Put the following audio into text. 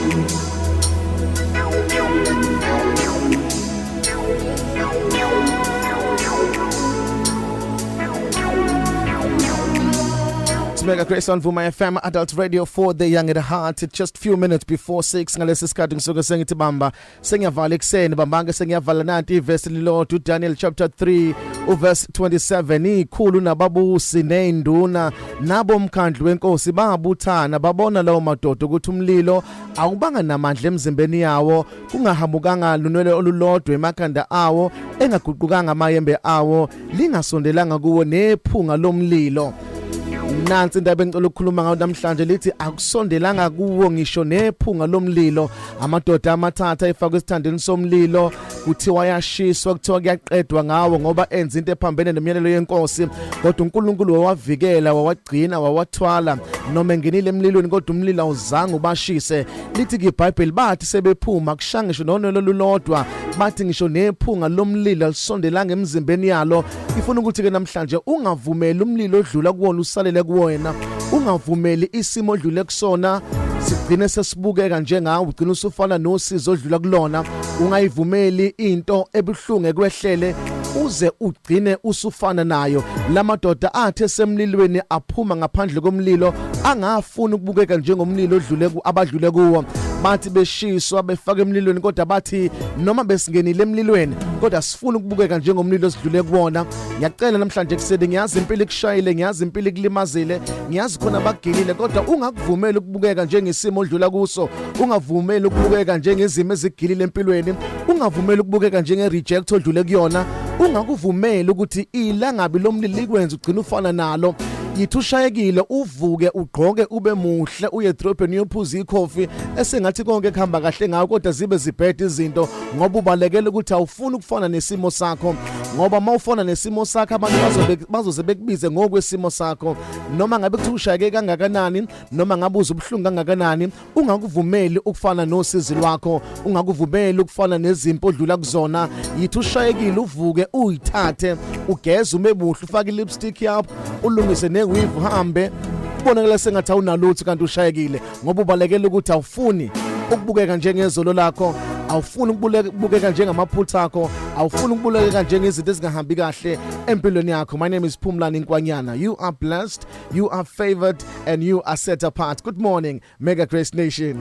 It's Mega Grace on Vuma FM, Adult Radio for the Young at Heart. Just few minutes before 6 ngalesi sikhathi ngisuke sengithi bamba sengiyavala ekuseni, bambange sengiyavala. Nanti ivesi lilodwa, uDaniel chapter 3 uverse 27: ikhulu nababusi nezinduna nabo mkhandlu wenkosi babuthana, babona lawo madoda ukuthi umlilo awubanga namandla emzimbeni yawo, kungahamukanga lunwele olulodwa emakhanda awo, engaguqukanga amayembe awo, lingasondelanga kuwo nephunga lomlilo. Nansi indaba engicela ukukhuluma ngayo namhlanje, lithi akusondelanga kuwo ngisho nephunga lomlilo. Amadoda amathathu ayefakwe esithandeni somlilo, kuthiwa ayashiswa, kuthiwa kuyaqedwa ngawo ngoba enza into ephambene nemiyalelo yenkosi, kodwa uNkulunkulu wawavikela, wawagcina, wawathwala noma engenile emlilweni, kodwa umlilo awuzange ubashise. Lithi ke iBhayibheli, bathi sebephuma kushanga ngisho nonwele olulodwa, bathi ngisho nephunga lomlilo alisondelanga emzimbeni yalo. Ifuna ukuthi ke namhlanje ungavumeli umlilo odlula kuwona usalele kuwena, ungavumeli isimo odlule kusona sigcine sesibukeka njengawe, ugcina usufana nosizo odlula kulona. Ungayivumeli into ebuhlungu ekwehlele uze ugcine usufana nayo. Lamadoda athe semlilweni aphuma ngaphandle komlilo, angafuni ukubukeka njengomlilo odlule abadlule kuwo. Bathi beshiswa befaka emlilweni, kodwa bathi noma besingenile emlilweni, kodwa sifuna ukubukeka njengomlilo osidlule kuwona. Ngiyacela namhlanje ekuseni, ngiyazi impilo ikushayile, ngiyazi impilo ikulimazile, ngiyazi khona bakugilile, kodwa ungakuvumeli ukubukeka njengesimo odlula kuso, ungavumeli ukubukeka njengezimo ezigilile empilweni, ungavumeli ukubukeka njenge-reject odlule kuyona, ungakuvumeli ukuthi ilangabi lomlilo likwenze ugcine ufana nalo. Yithi ushayekile, uvuke, ugqoke, ube muhle, uye edrobheni, uyophuza ikhofi, esengathi konke kuhamba kahle ngayo, kodwa zibe zibhede izinto, ngoba ubalekela ukuthi awufuni ukufana nesimo sakho, ngoba uma ufana nesimo sakho abantu bazoze bekubize ngokwesimo sakho. Noma ngabe kuthiwa ushayeke kangakanani, noma ngabe uze ubuhlungu kangakanani, ungakuvumeli ukufana nosizi lwakho, ungakuvumeli ukufana nezimpo odlula kuzona. Yithi ushayekile, uvuke, uyithathe, ugeze, ume buhle, ufake ilipstick yakho, ulungise neweave, uhambe kubonakala sengathi awunalutho kanti ushayekile, ngoba ubalekela ukuthi awufuni ukubukeka njengezolo lakho, awufuni ukubukeka njengamaphutha akho, awufuni ukubukeka njengezinto ezingahambi kahle empilweni yakho. My name is Phumlani Nkwanyana. You are blessed, you are favored and you are set apart. Good morning, Mega Grace Nation.